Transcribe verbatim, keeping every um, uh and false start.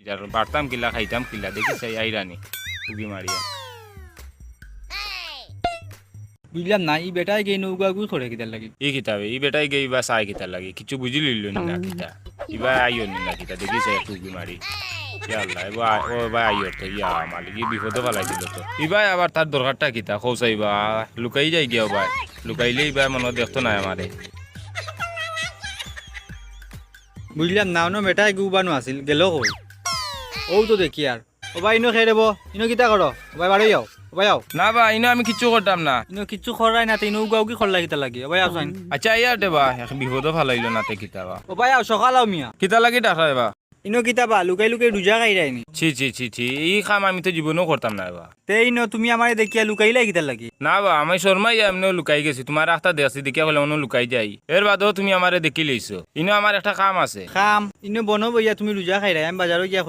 আর বাড়তাম কিলা, খাইতাম কিলা, দেখি চাই আইরানি, উকি মারিয়া। বুঝলাম না, ই বেটায় গিয়া ইনো উগাউগি করে কিতার লাগি? ই কিতা বে, ই বেটায় গিয়া ইবা চায় কিতার লাগি? কিচ্ছু বুঝিলিলো নি না কিতা? ইবা আইও নি না কিতা? দেখি চাই একটু উকি মারি। ইয়া আল্লাহ, এবার আ-, ও ভাই আইও তো, ইয়া মালিক, ই বিপদো ফালাই দিলো তো। ইবায় আবার তার দরকারটা কিতা? কও চাই বা, লুকাই যাই গিয়া ও ভাই। লুকাইলে ইবায় মনো দেখতো নায় আমারে। বুঝলাম না, অনো বেটায় গি উবানো আছিল, গেল কই? অউ তো দেখি আর। ও ভাই, ইনো কে রে বা? ইনো কিতা করো? ও ভাই, বারই আও। ও ভাই, আও। না বা, ইনো আমি কিচ্ছু করতাম না। ইনো কিচ্ছু কররায় না, তে ইনো উগাউগি করলায় কিতার লাগি? ও ভাই, আও চাইন। আচ্ছা, আইয়ার দে বা, এক বিপদো ফালাইলো না তে কিতা বা। ও ভাই, আও, সকাল আও মিয়া। কিতার লাগি ডাকরায় বা? ইনো কিতা বা, লুকাই লুকাই রুজা খাইরায় নি? ছি, ছি, ছি, ছি, ই কাম আমি তো জীবনেও করতাম নায় বা। তে ইনো তুমি আমারে দেখিয়া লুকাইলায় কিতার লাগি? না বা, আমি শরমাইয়া এমনেউ লুকাই গেছি, তুমারে আখতা দেখছি, দেখিয়া কইলাম অনো লুকাই যাই। এর বাদেও তুমি আমারে দেখিলাইছো। ইনো আমার একটা কাম আছে। কাম? ইনো বনো বইয়া তুমি রুজা খাইরায়, আমি বাজারো গিয়া